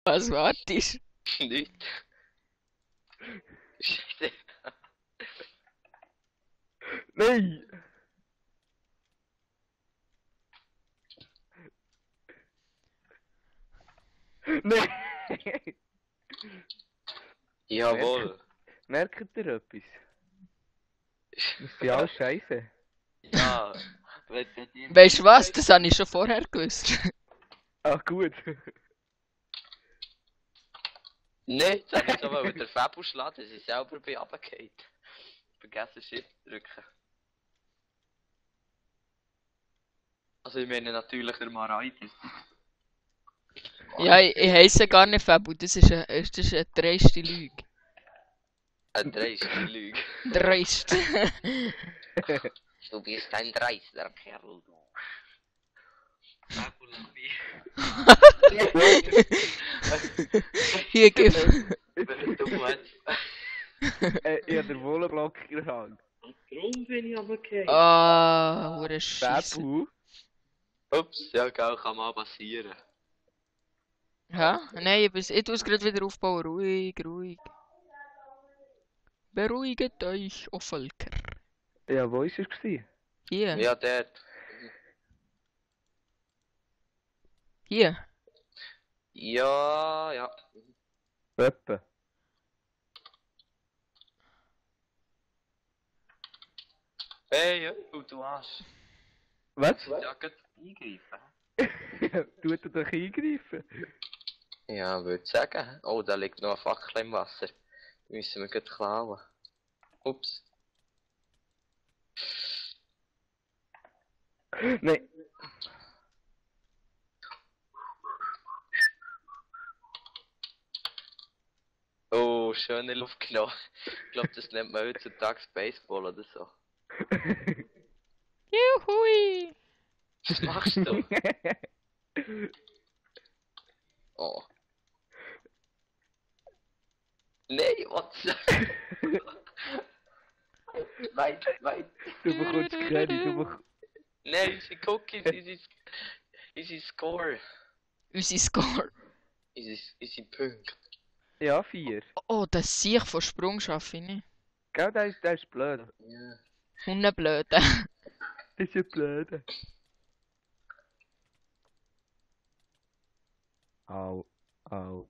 Was wartest? Nicht. Scheiße. Nein! Nein! Jawohl. Merkt ihr etwas? Das ist ja alles scheiße. Ja. Wenn die- Weißt du was? Das habe ich schon vorher gewusst. Ach gut. Nein, sag ich aber, wenn der Fabel schlägt, dass ich selber bin runtergefallen. Vergessen Shift drücken. Also ich meine natürlich der Maraitis. Ja, ich heisse gar nicht Fabu, das ist eine dreiste Lüge. Ein dreiste Lüge. Dreist. Du bist ein dreister Kerl, du. Fabulabi. Hier gibt Du hast. Ich habe den Wohlenblock gehangen. Warum bin ich runtergefallen? Ah, hure Scheiße. Babu? Ups, ja, gell, kann mal passieren. Ja? Nein, ich tue es gerade wieder aufbauen. Ruhig, ruhig. Beruhigt euch, oh Völker. Ja, wo ist es gewesen? Hier, Ja, dort. hier. Ja, ja. Etwa. Hey, du Arsch. Was? Ja, geht eingreifen. Tut er doch eingreifen? Ja, würde sagen. Oh, da liegt noch ein Fackel im Wasser. Die müssen wir gleich klauen. Ups. Nein. Oh, schöne Luft genommen. Ich glaube, das nennt man heutzutage Baseball oder so. Juhui. Was machst du? Oh. Nein, was? Nein, nein. Du bekommst Credit, du bekommst... Nein, unsere Cookies, unsere Score. Unser Score. Unsere Punkte. Ja, 4. Oh, das Sieg von Sprung schaffe ich nicht. Gell, der ist blöd. Ja. Hundeblöde. Das ist ja blöd. Au, au.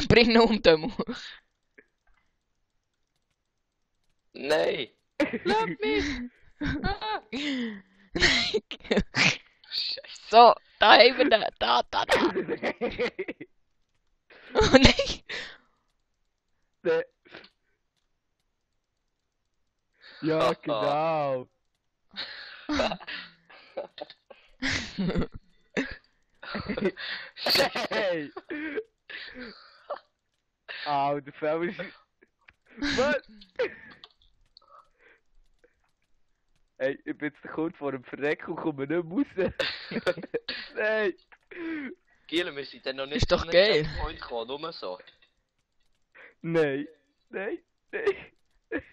Bring ihn um, Demo. Nein! Lass mich. Scheiße. So, da haben wir den. Da. Oh nein. Ne. Ja, genau. Hey! Au, der Fell ist... Was? Hey, ich bin jetzt kurz vor dem Verrecken und komme nicht mehr raus. Nein! Giel, wir sind dann noch nicht Ist doch zu einem geil. Checkpoint gekommen, nur so. Nein! Nein! Nein!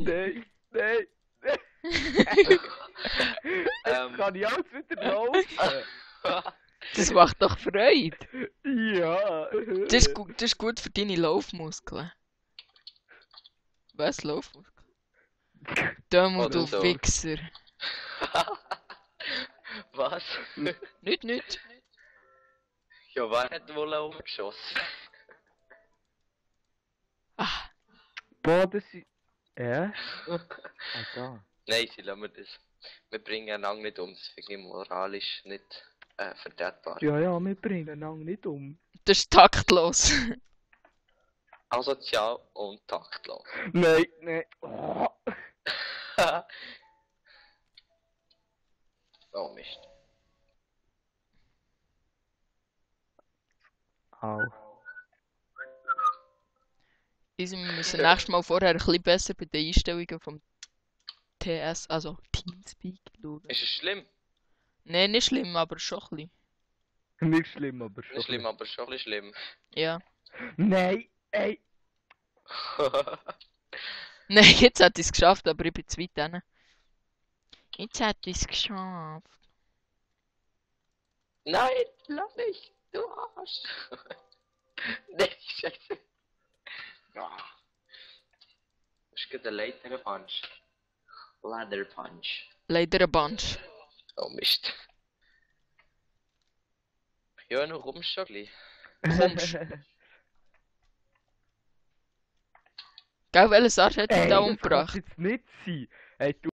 Nein! Nein! Jetzt kann ich alles wieder laufen! Das macht doch Freude. Ja! Das ist gut für deine Laufmuskeln. Was, Laufmuskeln? Demo, Oder du so. Wichser. Was? Nicht. Ja, wer hat wohl umgeschossen? Ah, Boah, das ist... Ja? Ah, da. Nein, sie lassen wir das. Wir bringen einander nicht um, das finde ich moralisch nicht vertretbar. Ja, wir bringen einander nicht um. das ist taktlos. Asozial und taktlos. Nein, nein. Oh. Oh Mist. Au. Wir müssen nächstes Mal vorher ein bisschen besser bei den Einstellungen vom TS, also Teamspeak, schauen. Ist es schlimm? Nein, nicht schlimm, aber schon ein bisschen. Nicht schlimm, aber schon. Nicht schlimm, aber schon ein bisschen schlimm. Ja. Nein, ey. Nein, jetzt hat ich es geschafft, aber ich bin zu weit hin. Jetzt hat ich es geschafft. Nein, lass mich, du Arsch. Scheiße. Ja. Das ist gerade ein Leiter-Punch. Leather-Punch. Leider ein Bunch. Oh Mist. Ja, nu kommst du schon gleich. Kommst. Gell, welches Arsch hat dich Ey, da das umgebracht? kann's jetzt nicht sein. Hey, du